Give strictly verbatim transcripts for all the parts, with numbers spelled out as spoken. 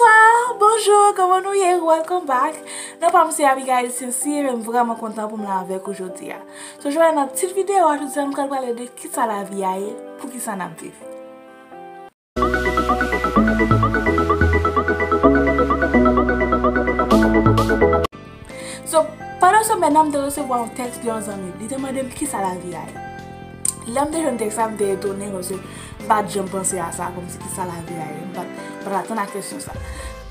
Bonsoir, bonjou, kòman nou ye? Welcome back. Non pa m se Abigail Saint-Cyr, e m vrèman kontan pou m la avèk ou jodi a. So, jodi a nan tit videyo a, jodi a m pral pale de kisa lavi a ye, poukisa n ap viv. So, pandan semèn nan, m te resevwa yon tèks de yon zanmi. Li te mande m kisa lavi a ye. Lè m te jwenn tèks la, m te etone, paske m pa t janm panse a sa, kòmsi kisa lavi a ye. M pa t, m pa t atann a kesyon sa.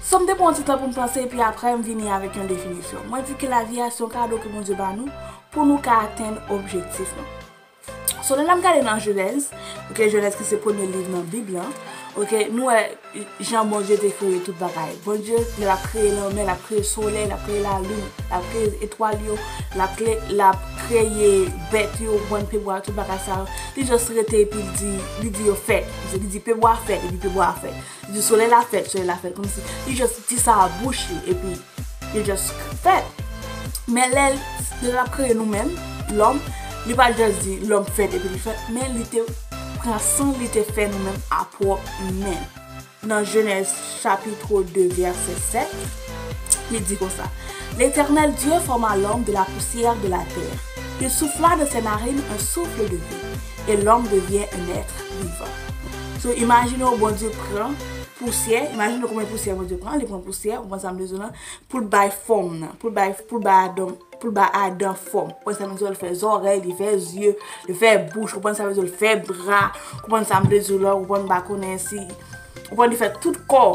So, m te pran yon ti tan pou m panse, epi apre, m vini avèk yon definisyon. Mwen di ke lavi a se yon kado ke Bondye ba nou, pou nou ka atenn objektif nou. So, lè n ap gade nan Jenèz, ok, Jenèz ki se premye liv nan Bib lan, ok, nou wè jan Bondye te kreye tout bagay. Bondye, lè l ap kreye lanmè, l ap kreye solèy, l ap kreye lalin, l ap kreye etwal yo, l ap kreye, l ap kreye bèt yo, konprann, pyebwa, tout bagay sa yo. Li just rete epi l di, li di yo fèt. Li di pyebwa fèt, epi pyebwa fèt. Li di solèy la fèt, solèy la fèt. Kòmsi li just di sa a bouch li, epi li just fèt. Men lè l, lè l ap kreye nou menm, lòm, li pa just di lòm fèt epi li fèt, men li te pran san l, li te fè nou menm a pwòp men l. Nan Jenèz chapitro de vèsè sèt, li di konsa, L'Éternel Dieu forma l'homme de la poussière de la terre. Il souffla dans ses narines un souffle de vie, et l'homme devient un être vivant. So, imajine w, Bondye pran pousyè, imajine w konbyen pousyè Bondye pran, li pran pousyè, ou konprann sa m vle di w lan, pou l bay fòm nan, pou l bay, pou l bay Adan, pou l bay Adan fòm. Ou konprann sa m vle di w lan, li fè zòrèy, li fè zye, li fè bouch, ou konprann sa m vle di w lan, li fè bra, ou konprann sa m vle di w lan, ou konprann, m pa konnen si, ou konprann, li fè tout kò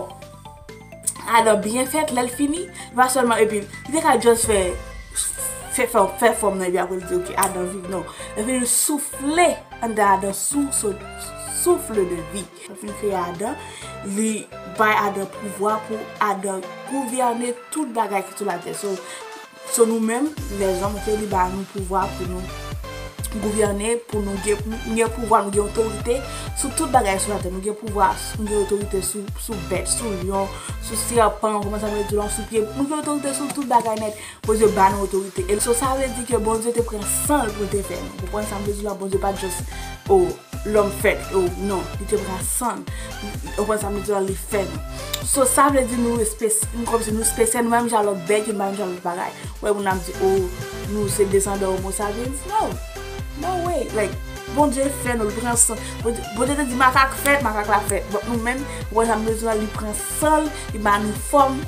Adan byen fèt, lè l fini, li pa sèlman, epi, li te ka just fè, fè, fè, fè fòm nan, epi apre l di, ok, Adan viv, non. Lè l fini, l soufle anndan Adan sou, sou, souffle de vie. Lè l fin kreye Adan, li bay Adan pouvwa pou Adan gouvène tout bagay ki sou latè. So, so nou menm, lèzòm, ok, li ba nou pouvwa pou nou gouvène, pou nou gen, nou gen pouvwa, nou gen otorite sou tout bagay sou latè. Nou gen pouvwa, nou gen otorite sou, sou bèt, sou lyon, sou sèpan, ou konprann sa m vle di w lan, sou pye. Nou gen otorite sou tout bagay nèt. Bondye ba nou otorite. E so, sa vle di ke Bondye te pran san l pou l te fè nou. Ou konprann sa m vle di w lan, Bondye pa t just, o, lòm fèt, o, non, li te pran san l. Ou konprann sa m vle di w lan, li fè nou. So, sa vle di nou espes-, nou kòmsi nou espesyal, nou pa menm jan lòt bèt yo, nou pa menm jan lòt bagay. Ou wè moun ap di, o, nou se desandan Homo sapiens. No. No way. Like, Bondye fè nou, li pran san. Bondye, Bondye te di makak fèt, makak la fèt. But nou menm, ou wè sa m vle di w lan, li pran san l, li ba nou fòm.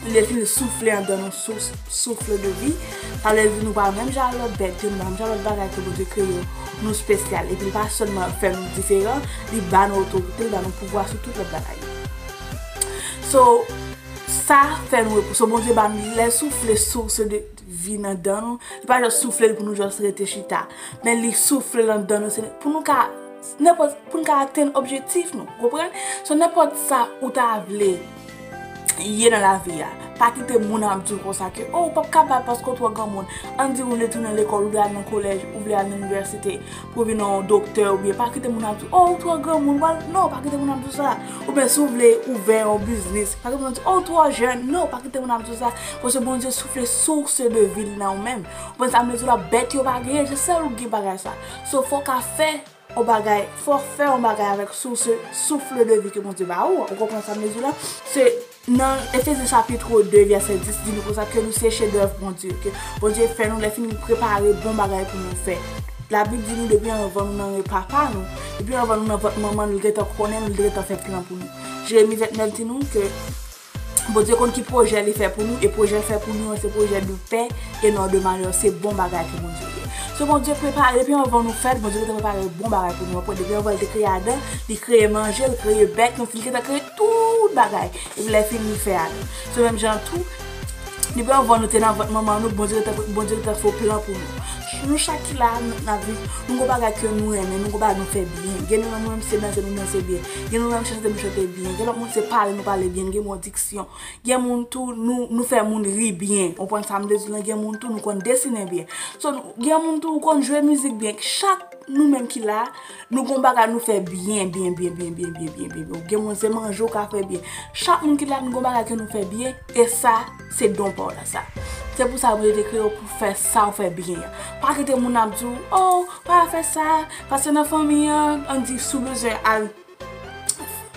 Lè l fin soufle anndan nou sou, souffle de vie, sa vle di nou pa menm jan lòt bèt yo, nou pa menm jan lòt bagay ke Bondye kreye yo, nou espesyal. Epi li pa sèlman fè nou diferan, li ba nou otorite, li ba nou pouvwa sou tout lòt bagay yo. So, sa fè nou repo-, so Bondye ba nou, lè l soufle source de vie nan dan nou, li pa just soufle l pou nou just rete chita, men li soufle l anndan nou, se pou nou ka, nenpòt, pou nou ka atenn objektif nou, konprann? So, nenpòt sa ou ta vle ye nan lavi a. Pa kite moun ap di w konsa ke, o, ou p ap kapab paske w twò granmoun. Ann di ou vle tounen lekòl, ou vle al nan kolèj, ou vle al nan inivèsite pou w vin yon doktè, oubyen pa kite moun ap di w, o, ou twò granmoun, w al, non, pa kite moun ap di w sa. Oubyen si w vle ouvè yon biznis, pa kite moun ap di w, o, ou twò jèn, non, pa kite moun ap di w sa. Paske Bondye soufle source de vie nan ou menm. Ou konn sa m vle di w la, bèt yo pa genyen, se sèl ou ki gen bagay sa. So, fò w ka fè yon bagay, fò w fè yon bagay avèk source, souffle de vie ke Bondye ba ou. Ou konprann sa m vle di w la? Se nan Efezyen chapitro de vèsè dis di nou konsa ke nou se chedèv Bondye, ke Bondye fè nou, lè fini li prepare bon bagay pou nou fè. Labib di nou depi anvan nou nan ren papa nou, depi anvan nou nan vant manman nou, li gentan konnen nou, li gentan fè plan pou nou. Jeremi vennèf di nou ke Bondye konn ki pwojè li fè pou nou, e pwojè l fè pou nou an se pwojè de pè e non de malè, se bon bagay ke Bondye ye. So Bondye prepare, depi anvan nou fèt, Bondye gentan prepare bon bagay pou nou. Ou konprann, depi anvan li te kreye Adan, li kreye manje, li kreye bèt, kòmsi li gentan kreye tout bagay. Epi lè fini, li fè Adan. Se menm jan tou, depi anvan nou te nan vant manman nou, Bondye gentan, Bondye gentan fè yon plan pou nou. Nou chak ki la, n-, n ap viv, nou gon bagay ke nou renmen, nou gon bagay nou fè byen. Gen nou nan nou menm se danse, nou danse byen. Gen nou menm chante, nou chante byen. Gen lòt moun se pale, nou pale byen, nou gen bon diksyon. Gen moun tou, nou, nou fè moun ri byen. Ou konprann sa m vle di w lan, gen moun tou, nou konn desinen byen. So, nou, gen moun tou, ou konn jwe mizik byen. Chak nou menm ki la, nou gon bagay nou fè byen, byen, byen. Gen moun se manje w ka fè byen. Chak moun ki la, nou gon bagay ke nou fè byen. E sa, se don pa w la, sa. Se pou sa, Bondye te kreye w pou fè sa w fè byen an. Pa kite moun ap di w, o, pa fè sa, paske nan fanmi an, ann di, si w bezwen al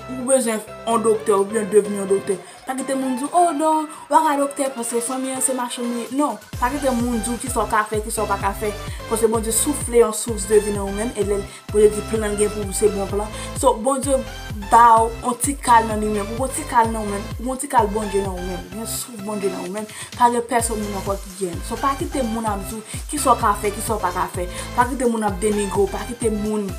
ou bezwen yon doktè oubyen devni yon doktè. Pa kite moun di w, "Oh non, w pa ka doktè paske fanmi an se machann li ye." Non, pa kite moun di w kisa w ka fè, kisa w pa ka fè. Paske Bondye soufle yon souf de vi nan ou menm, e lè Bondye di plan l gen pou ou se bon plan. So, Bondye ba w yon ti kal nan li menm. Ou gon ti kal nan ou menm. Ou gon ti kal Bondye nan ou menm. Gen souf Bondye nan ou menm. Pa gen pèsonn moun ankò ki gen l. So, pa kite moun ap di w kisa w ka fè, kisa w pa ka fè. Pa kite moun ap denigre w. Pa kite moun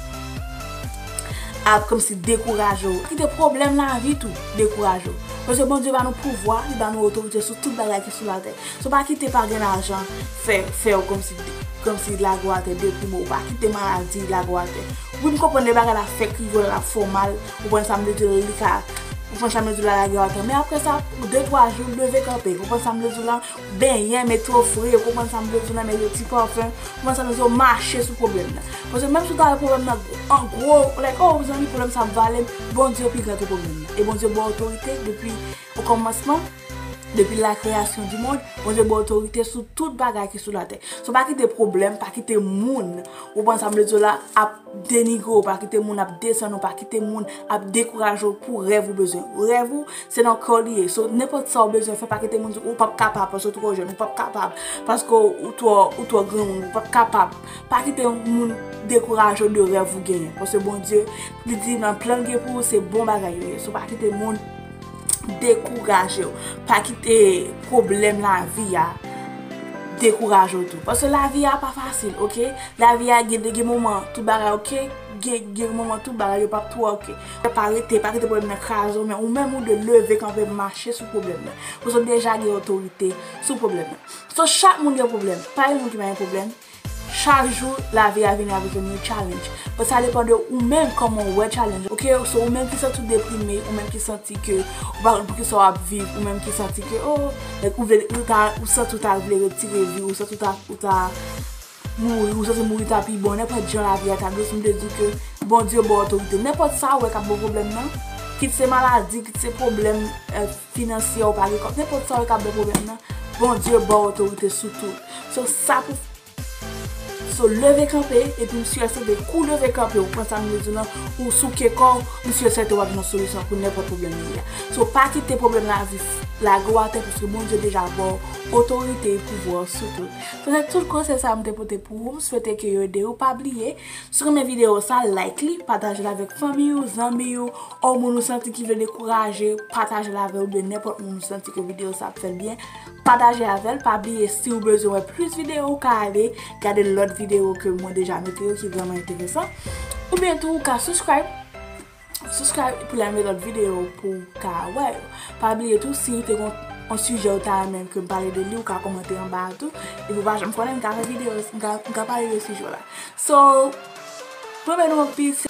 ap kòmsi dekouraje w. Pa kite pwoblèm lavi tou dekouraje w. Paske Bondye ba nou pouvwa, li ba nou otorite sou tout bagay ki sou latè. So pa kite pa gen lajan fè, fè w kòmsi, kòmsi lage w atè, deprime w. Pa kite maladi lage w atè. Wi, m konprann lè bagay la fèk rive w la, l ap fè w mal. Ou konprann sa m vle di w, li ka, ou konprann sa m vle di w la, lage w atè. Men apre sa, de twa jou, leve kanpe. Ou konprann sa m vle di w la, benyen, mete w fre. Ou konprann sa m vle di w la, mete ti pafen. Ou konprann sa m vle di w, mache sou pwoblèm nan. Paske menm si w ta wè pwoblèm nan an gwo, like, oh, zanmi, pwoblèm sa ap vale m, Bondye pi gran ke pwoblèm nan. E Bondye ba w otorite depi okòmansman, depi la création du monde, Bondye ba w otorite sou tout bagay ki sou latè. So pa kite pwoblèm, pa kite moun, ou konprann sa m vle di w la, ap denigre w, pa kite moun ap desann ou, pa kite moun ap dekouraje w pou rèv ou bezwen. Rèv ou, se nan kè w li ye. So nenpòt sa w bezwen fè, pa kite moun di w ou p ap kapab, paske w twò jèn, ou p ap kapab, paske w twò, ou twò granmoun, ou p ap kapab. Pa kite moun dekouraje w de rèv ou genyen. Paske Bondye, li di nan plan l gen pou ou, se bon bagay yo ye. So pa kite moun dekouraje w. Pa kite pwoblèm lavi a dekouraje w tou. Paske lavi a pa fasil, oke? Lavi a gen, gen moman tout bagay oke, gen, gen moman tout bagay yo p ap twò oke. Pa rete, pa kite pwoblèm nan kraze w, men ou menm ou dwe leve kanpe mache sou pwoblèm nan. Paske w deja gen otorite sou pwoblèm nan. So chak moun gen pwoblèm, pa gen moun ki pa gen pwoblèm. Chak jou, lavi a vini avèk yon new challenge. But sa depann de ou menm kòman w wè challenge. Oke, so ou menm ki santi w deprime, ou menm ki santi ke ou pa konn poukisa w ap viv, ou menm ki santi ke, oh, like, ou vle, ou ta, ou santi w ta vle retire vi, ou santi w ta, ou ta mouri, ou santi mouri ta pi bon, nenpòt jan lavi a ta dous, m te di w ke Bondye ba w otorite. Nenpòt sa w wè k ap ba w pwoblèm nan, kit se maladi, kit se pwoblèm, eh, finansyè, ou pa gen kòb, nenpòt sa w wè k ap ba w pwoblèm nan, Bondye ba w otorite sou tout. So, sa pou So, leve kanpe, epi m si e sèten kou leve kanpe, ou pran sa m vle di w lan, ou souke kò w, m si e sèten w ap jwenn yon solisyon pou nenpòt pwoblèm li ye a. So, pa kite pwoblèm lavi f-, lage w atè, paske Bondye deja ba w otorite e pouvwa sou tout. So, se tout konsèy sa m te pote pou ou. M swete ke yo ede w. Pa bliye, si w renmen videyo sa, like li, pataje l avèk fanmi w, zanmi w, ou moun ou santi ki vle dekouraje, pataje l avè w, oubyen nenpòt moun ou santi ke videyo sa ap fè l byen. Pataje avè l, pa bliye si w bezwen wè plis videyo, ou ka ale gade lòt videyo ke mwen deja mete yo ki vrèman enteresan. Oubyen tou, ou ka subscribe. Subscribe pou lè m mete lòt videyo pou w ka wè yo. Pa bliye tou, si w te gon yon sijè ou ta renmen ke m pale de li, ou ka kòmante anba a tou. Epi ou pa janm konnen, m ka fè videyo, m ka, m ka pale de sijè w la. So, mwen renmen nou anpil.